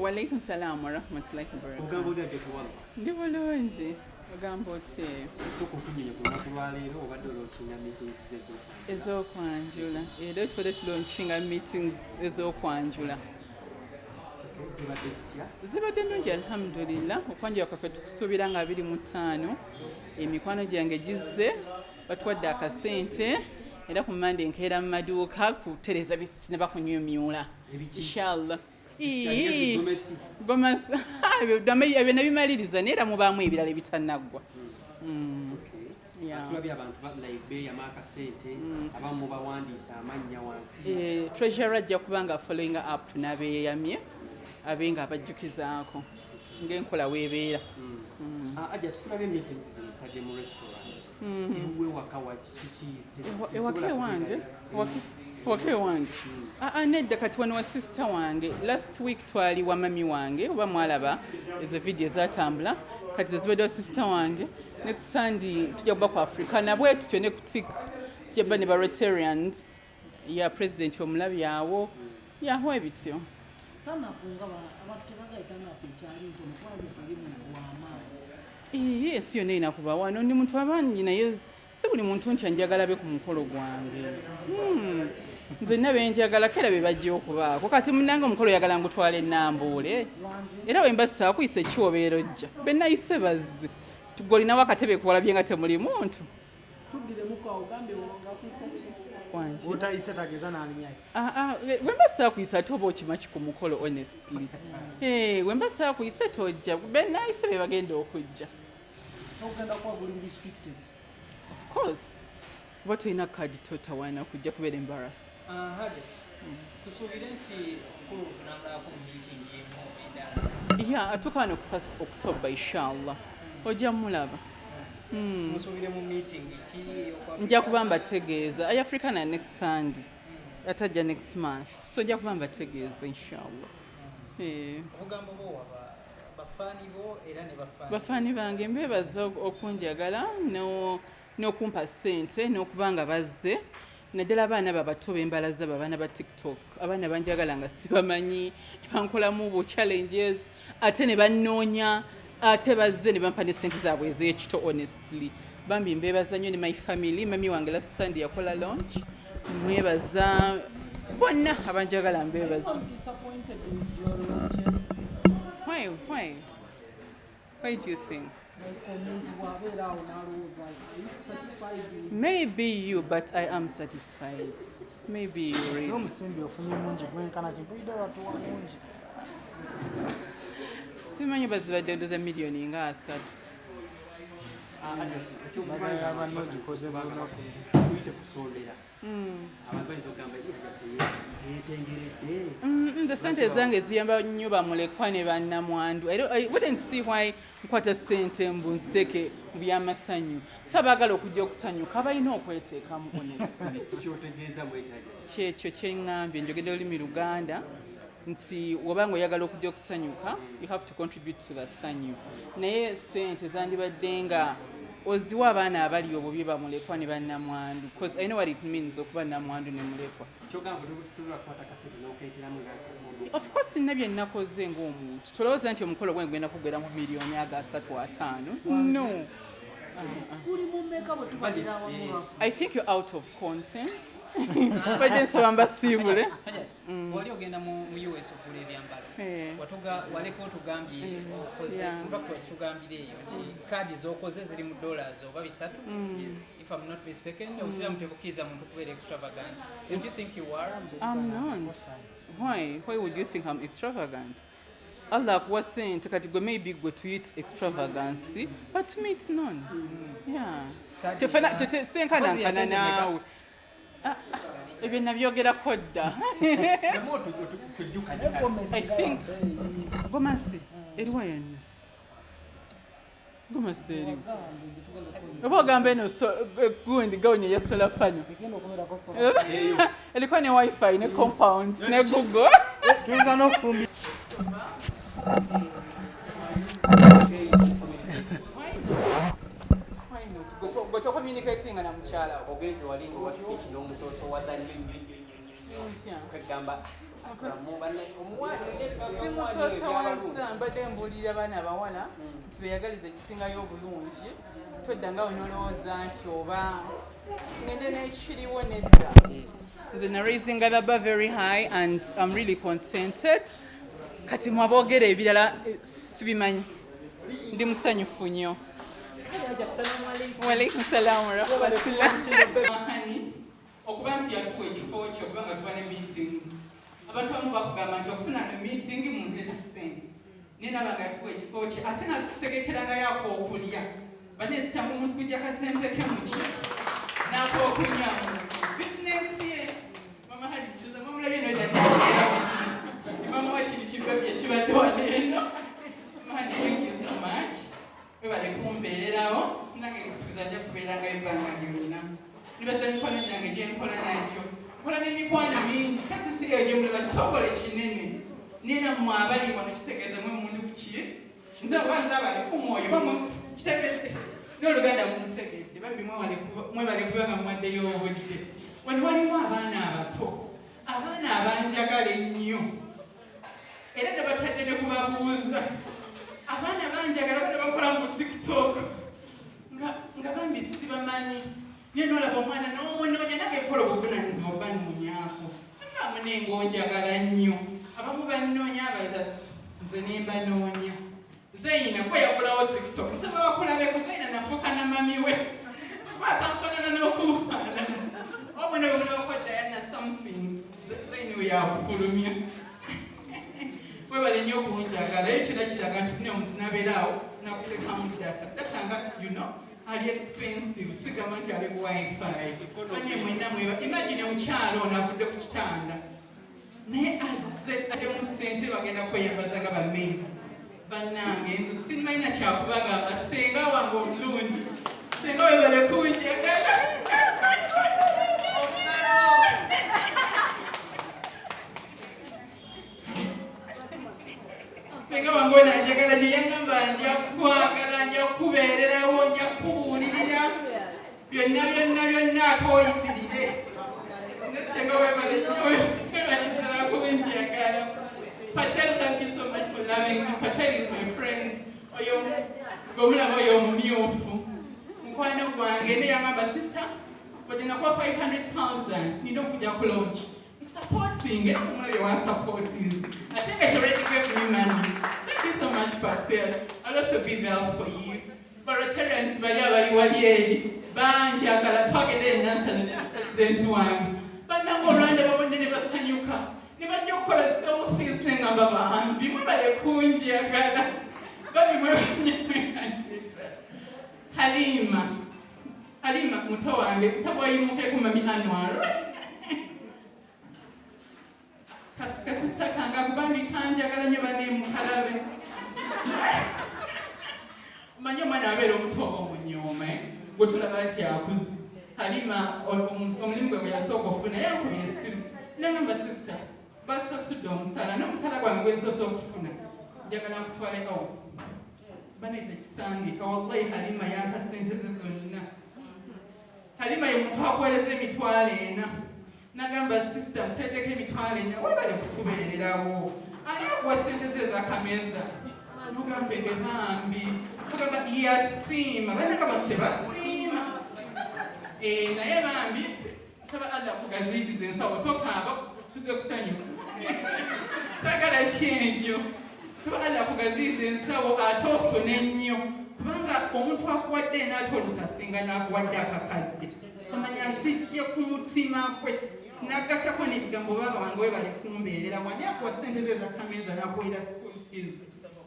Walaikum salam warahmatullahi wabarakatuh. Ogamba otya, Hajjati Wallah? Ndi bulungi. Ogamba otya? Osooka okunyonya ku lunaku lwaleero, obadde olaunchinga meetings ez'okwanjula. Ez'okwanjula. Era tubadde tulaunchinga meetings ez'okwanjula. Okay, zibadde zitya? Zibadde nnungi, alhamdulillah. Okwanjula kwaffe tukusuubira nga 25. Emikwano gyange gizze, batuwadde akasente, era ku Mande nkeera mu maduuka kutereeza bisinaba kunywemyula. Ebiki? Inshallah. Ii. Gomesi. Gomasi, ebyo nabimaliriza, naye era mubaamu ebirala ebitanaggwa. Okay. Yeah. Tulabye abantu like beeyama akasente, abamu bawandiisa amannya wansi. Treasurer ajja kuba nga following up n'abeeyamye, abe nga abajjukizaako ng'enkola weebeera. Ah, Hajjati, tulabye meetings zino zisadde mu restaurant. Ewe waka wa kiki? Ewaka ewange, ewaka ewange. Ah, nedda, kati wano wa sister wange. Last week twali wa mami wange, oba mwalaba ezo video ezatambula. Kati zezibadde wa sister wange. Next Sunday tujja kuba ku Africa nabwe tutyo ne ku tik tujja kuba ne ba Rotarians ya president omulabi awo yaho ebityo. Turn-up nga abantu tebagaye turn-up ekyali ntono, kubanga toli muntu w'amaanyi. Ee, ensi yonna erina kuba wano. Ndi muntu abangi, naye si buli muntu nti anjagala be ku mukolo gwange. Nze nna benjagala kera be bajja okubaako. Kati munange omukolo oyagala ngutwala enambuule, era wemba saakuyisa ekyobeera ojja benayise bazze. Gwe olinawo akatebe kuwalabye nga temuli muntu. Tuddiremuko awo, ogambye ngakuyisa ki? Wangi? Otayise tageza n'alinyayo. Ah, ah, wemba saakuyisa ate oba okimaki ku mukolo, honestly. Wemba saakuyise tojja, benayise be bagenda okujja. Ogenda kuba guli restricted? Of course, oba tolina kadi totawaana kujja kubeera embarrassed. Hajjat, tusuubire nti omukulu tunamulako mu meeting emu endala? Ya, atuuka wano ku 1st October, inshallah ojja mulaba. Musuubire mu meeting ki? Nja kuba mbategeeza. Ay, Africana next Sunday, atajja next month, so nja kuba mbategeeza, inshallah. Obugambo bwo waba bafaani bo era ne bafaani. Bafaani bange mbebaza okunjagala n'okumpa ssente n'okuba nga bazze, naddala abaana babato bembalaza, abaana ba TikTok. Abaana banjagala nga sibamanyi, bankolamu bu challenges, ate ne bannoonya, ate bazze ne bampa ne ssente zaabwe ez'ekito. Honestly, bambi mbebaza nnyo. Ne my family, mami wange last Sunday yakola launch, mwebaza bonna abanjagala, mbebaza. I'm disappointed with your launches. Why do you think? Like omuntu bw'abeera awo n'alowooza, are you satisfied with Maybe you, but I am satisfied. Maybe you really. N'omusimbi ofunye mungi gwenkana ki? Mpulidde batuwa mungi. Simanyi, bazibadde ndoza miliyoni nga 30. Bagala banno ogikoze mu lunaku. Tuyite kusondera, abantu bayinza okugamba teyetengeredde. Nze sente zange ziyamba nnyo bamulekwa ne bannamwandu. I wouldn't see why nkwata sente mbu nziteeke mu byamasanyu. Sabaagala okujja okusanyuka, balina okweteekamu, honestly. Kikyotegeeza mwekyaja? Kyekyo kyeŋŋambye, njogedde olulimi Luganda nti wobanga oyagala okujja okusanyuka, you have to contribute to the sanyu, naye sente zandibadde nga oziwa abaana abali obubi, bamulekwa ne bannamwandu, because I know what it means okuba namwandu ne mulekwa. Kyogamba tusobola kukwata kasente n'okeeteramu nga Of course, nina bye nakoze ng'omuntu. Tolowooza nti omukolo gwange gugenda kugwera mu miliyoni aga asatu ataano, no. Kuli mu mmeka bwe tubalira awamu lwaffe? I think you're out of content. Badde nsaba mbasiibule. Hajjat, wali ogenda mu US okugula ebyambalo. Watuga waleka otugambye okoze, in fact wakitugambire eyo nti kaadi z'okoze ziri mu dollars oba 300, if I'm not mistaken. Obusiraamu tebukkiriza muntu kubeera extravagant. Don't you think you are? I'm not. Why? Why would you think I'm extravagant? Allah akuwa sente, kati gwe maybe gwe to it extravagance, but to me it's not. Yeah. Kadi Tefana tete senkana Mpozi ya nkana sente mmeka? naawe. Ah, ah, ebyo nabyogerako dda. Namu tujjukanye. I think gomasi eriwa yonna. Gomasi eriwa. Oba ogamba eno gundi gawuni ya solar panel. Egenda okubeerako solar. Eriko ne WiFi ne compound ne Google. Tuyinza n'okufumbi. Why not? Gwe tocommunicatinga na mukyala wo. Ogenze wali nga owa speech n'omusoosowaza nnyo nnyo nnyo nnyo nnyo. Ntya? Kwegamba Simusosowaza, mbadde mbuulira abaana abawala nti beyagaliza ekisingayo obulungi. Todda nga onolowooza nti oba ngende n'ekiriwo. Nedda, nze na raising the bar very high and I'm really contented. Kati mwaboogera ebirala, sibimanyi. Ndi musanyufu nnyo. Walaikum salaam warahmatullah. Okuba nti yatuwa ekifo kye, okuba nga tuba ne meetings, abantu abamu bakugamba nti okufuna no meeting mundeeta sente, naye naba nga yatuwa ekifo kye, ate natutegekerangayo ak'okulya. Banesitanga omuntu kujja kasente ke muki n'akokunywa bizinensi ye. Mama Halijuza mamulabye nojakyera mama wakiri kiva bye kibadde wano eno. Mama Hali, thank you so much, webale kumbeererawo. Nange nkusuubiza nja kubeerangayo ebbanga lyonna. Nibaza mikwano gyange gyenkola nagyo, nkola n'emikwano mingi. Kasi si eyo gyemulaba, kitongole kinene, nera mmwe abali wano kitegeeza mwe mundi kuki nze oba nze abali ku mwoyo bamwe kitegedde n'oluganda mumutegedde. Bambi mwebale kubanga muwaddeyo obudde. Wano waliwo abaana abato, abaana abanjagala ennyo, era tebatadde ne kubabuuza. Abaana banjagala, abaana bakola mu TikTok nga bambi sibamanyi, naye nolaba omwana n'omunoonya. Nange nkola obuvunanyizibwa banoonyaako nga munenga onjagala nnyo. Abamu bannoonya, abalala nze nembanoonya. Zeyina gwe yagulawo TikTok, nsaba bakulabeku. Zeyina nafuuka na mami we bakanfaanana n'okunfaanana. Obwene bwemulabako Diana something, Zeyini we yakufulumya. Webale nnyo okunjagala. Eyo kyera kiraga nti fune omuntu nabeeraawo nakuteekamu data, data nga ali expensive, sigamba nti ali ku wifi. Bane mwenna mweba imagine omukyalo ono avudde ku kitanda naye azze addemu ssente, bagenda kweyambaza nga bamaids. Bannange, nze simanyina kyakubagamba. Senga wange omulungi, senga webale kunjagala. Senga wange ono anjagala gye yangamba, nja kukwagala, nja kukubeererawo, nja kukubuulirira byonna byonna byonna, ate oyitirire. Ne senga webale nnyo, webale ddala kunjagala. Patel, thank you so much for loving me. Patel is my friend. Oyo ng'omulaba oyo omumyufu mukwano gwange, ne yangamba, sister, wadde nakuwa 500,000, nina okujja ku launch supporting, era omulabye wa supporting, ate nga she already gave me money. Thank you so much, Patel. I'll also be there for you. Rotarians bali abali wali eri banjagala. Twagenda enansana ne president wange, bannange olwanda babonne ne basanyuka ne bajja okukola selfies, nengamba bambi mwebale kunjagala, bambi mwebale. Halima, Halima muto wange, nsaba oyimukeku. Mami Anwar, kasista kange ako bambi kanjagala nnyo. Banemukalabe omanyi omwana abeera omuto oba omunyooma gwe tulaba nti akuze. Halima omulimu gwe gwe yasooka ofuna yankubye essimu nagamba, sister, batusasudde omusala, n'omusala gwange gwe nsoose okufuna njagala nkutwale out. Bane tekisangika, wallahi. Halima yampa sente ze zonna. Halima ye muntu akuweereza 400,000 nagamba, sister, muteddeko 400,000, webale kutubeererawo. Ani akuwa sente ze ezakameeza nogamba ebe bambi ogamba yasiima? Bananga bantu tebasiima. Naye bambi nsaba Allah kugaziidiza ensawo. Tokaaba, tuze kusanyuka, sagala kyenjo. Nsaba Allah kugaziiza ensawo ate ofune nnyo, kubanga omuntu akuwadde ena ate olusasinga n'akuwadde akakadde, omanya azijje ku mutima gwe nagattako n'ebigambo, baba wange webale kumbeerera. Wani akuwa sente ze ezakameeza n'akuwera school fees?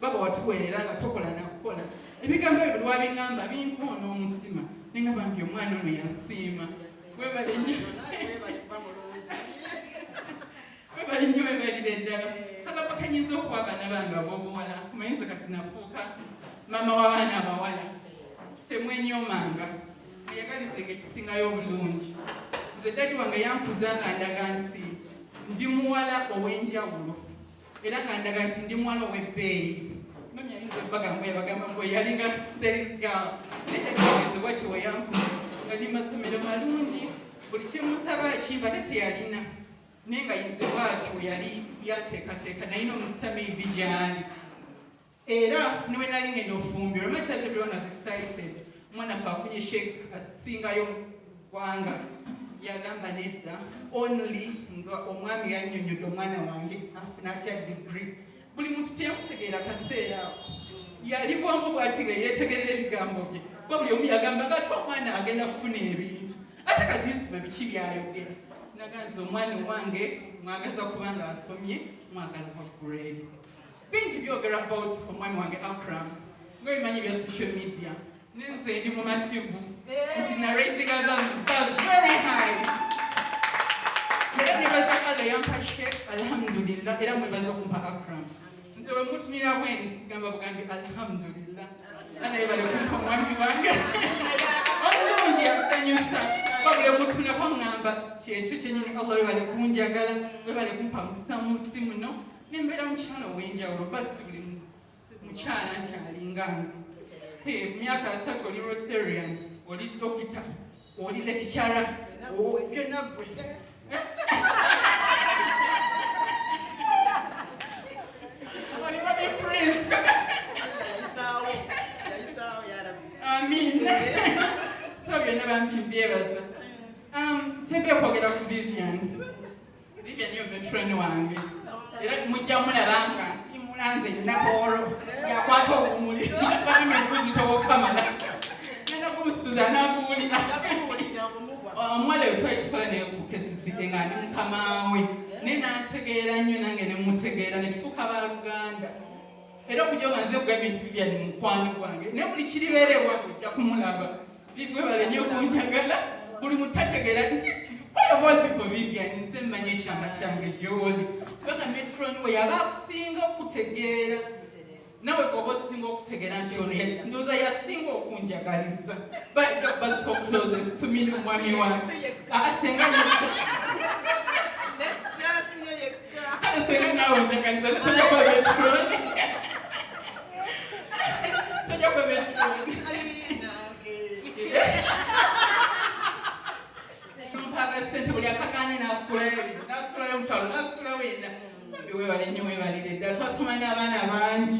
Baba watuweerera nga tokola nakukola. Ebigambo ebyo buli wabiŋŋamba binkoona omutima, nenga bambi omwana ono yasiima. Webale nnyo, webale nnyo, webalire ddala. Agamba kanyinza okuba abaana bange ab'obuwala, omayinza kati nafuuka maama w'abaana abawala. Temwenyoomanga, mweyagalizenga ekisingayo obulungi. Nze daddy wange yankuza nga ndaga nti ndi muwala ow'enjawulo, era nga ndaga nti ndi muwala ow'ebbeeyi. Mami ayinza okubagamba yabagamba mbu yalinga daddy's girl, naye daddy wange bwatyo weyankuza nga ndi masomero malungi, buli kyemusaba akimba, ate teyalina. Naye nga yinze bwatyo yali yateekateeka, naye n'omukisa maybe gyali. Era niwe nali ngenda ofumbirwa, much as everyone was excited, omwana ffe afunye sheikh asingayo mu ggwanga, yagamba nedda, only nga omwami yannyonnyodde omwana wange afuna atya degree. Buli muntu teyamutegeera kaseera ako, yali bwamu bw'ati nga yeetegerera ebigambo bye, kuba buli omu yagamba nga ate omwana agenda kufuna ebintu, ate kati nsima biki byayogera. Naganza omwana owange mwagaza kubanga asomye, mwagala kwa grade. Bingi byogera about omwami wange Akram, nga bimanyi bya social media, nenze ndi mumativu nti na raising the very high. Era nebaza Allah yampa Sheikh, alhamdulillah. Era mwebaza okumpa Akram. Nze bwe mutumira bwe nti gamba bugambi alhamdulillah, Allah yebale kumpa omwami wange omulungi asanyusa. Wabula mutunako ŋŋamba kyekyo kyenyini, Allah webale kunjagala, webale kumpa mukisa mu nsi muno, nembeera mukyala ow'enjawulo. Basi buli mukyala nti alinga nze. Myaka 30 oli Rotarian, oli dokita, oli lecturer, byonna gwe. Oli Robbie Prince. Yayisaawo, yayisaawo yarabi. Amin. So byonna bambi mbyebaza. Sembe okwogera ku Vivian. Vivian yo matron wange. Era mujja mulaba nga nsiimula nze nnakoolo yakwata obumuli, bambi obuzito bw'okukamala ngenda kumusituza n'akuwulira. Yakuwulira obumugwa. Omuwala oyo twali tukola naye ku KCCA nga ndi mukama we, naye n'antegeera nnyo, nange ne mutegeera, ne tufuuka baluganda. Era okujja nga nze kugambye nti Vivian mukwano gwange, naye buli kiribeera ewange ojja kumulaba. Vivi, webale nnyo okunjagala. Buli muntu tategeera nti all of all people, Vivian, nze mmanyi ekyama kyange gy'oli, kubanga matron we yaba akusinga okutegeera, nawe bw'oba osinga okutegeera nti ono ndowooza yasinga okunjagaliza. But so closest to me n'omwami wange. Ah, senga Nejasiyo yekka. Kale senga naawe onjagaliza, tojja kuba matron, tojja kuba matron. Ai, nange. Mpaga sente buli akaganye n'asulayo, n'asulayo omutwalo, n'asulawo ena. Bambi weebale nnyo, weebalire ddala. Twasoma n'abaana bangi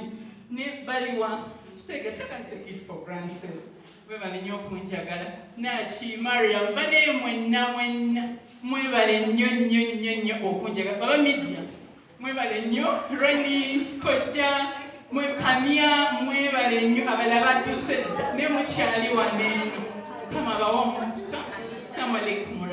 ne baliwa kitegeesa can take it for granted. Weebale nnyo okunjagala. Naki Mariam, bane mwenna mwenna mwebale nnyo nnyo nnyo nnyo okunjagala. Baba media mwebale nnyo, Roni Kojja mwekamya mwebale nnyo. Abalala badduse dda ne mukyali wano eno. Mukama abawe omukisa. Assalamu alaikum.